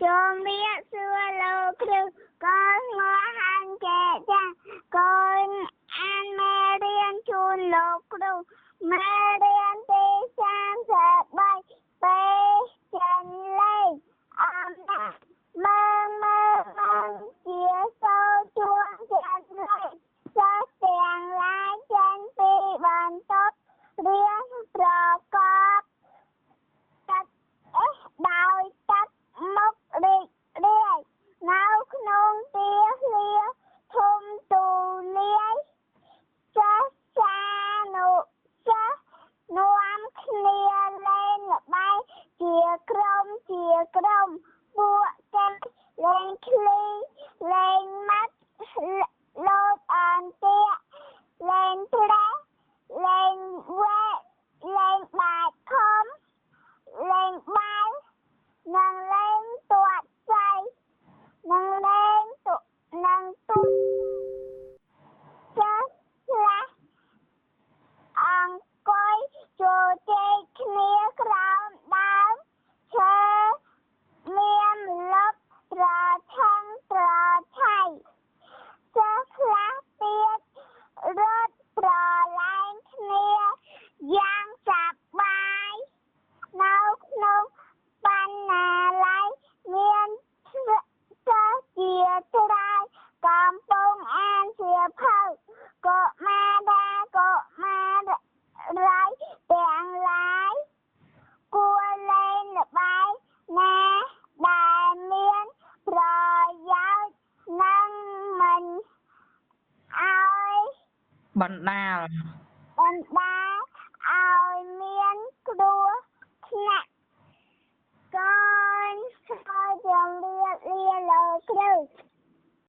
ជំរាបសួរលោកគ្រូ កូនឈ្មោះហាន់កែចា កូនអានមេរៀនជូនលោកគ្រូ មេរៀនទី33 ពេលចិនលេងអំណាចមើងមើងមើងជាសូរជួនចិនលេង សិស្សទាំងឡាយចេញពីបន្ទប់រៀនប្រកបទឹកអេះដោយទឹកមុខរីករាយ នៅក្នុងទីធ្លាធំទូលាយ សិស្សានុសិស្សនាំគ្នាលេងល្បែងជាក្រុមជាក្រុម ពួកគេលេងឃ្លី លេងម៉ាត់ លោតអន្ទាក់ លេងត្រេះ លេងវែក លេងបាចធំ លេងបាល់ និងលេងទាត់សី និងលេងទូនិងទូ សិស្សខ្លះអង្គុយជជែកគ្នាក្រោមដើមឈើមានម្លប់ត្រថឹងត្រថៃ សិស្សខ្លះទៀតរត់ប្រឡែងគ្នាយ៉ាងសប្បាយ នៅក្នុងបណ្ណាល័យមានសិស្សជាច្រើនកំពុងអានសៀវភៅ កុមារាកុមារីទាំងឡាយគួរលេងល្បែងណាដែលមានប្រយោជន៍ និងមិនឲ្យបណ្ដាលបណ្ដាលឲ្យមានគ្រោះថ្នាក់។ កូនសូមជម្រាបលាលោកគ្រូ។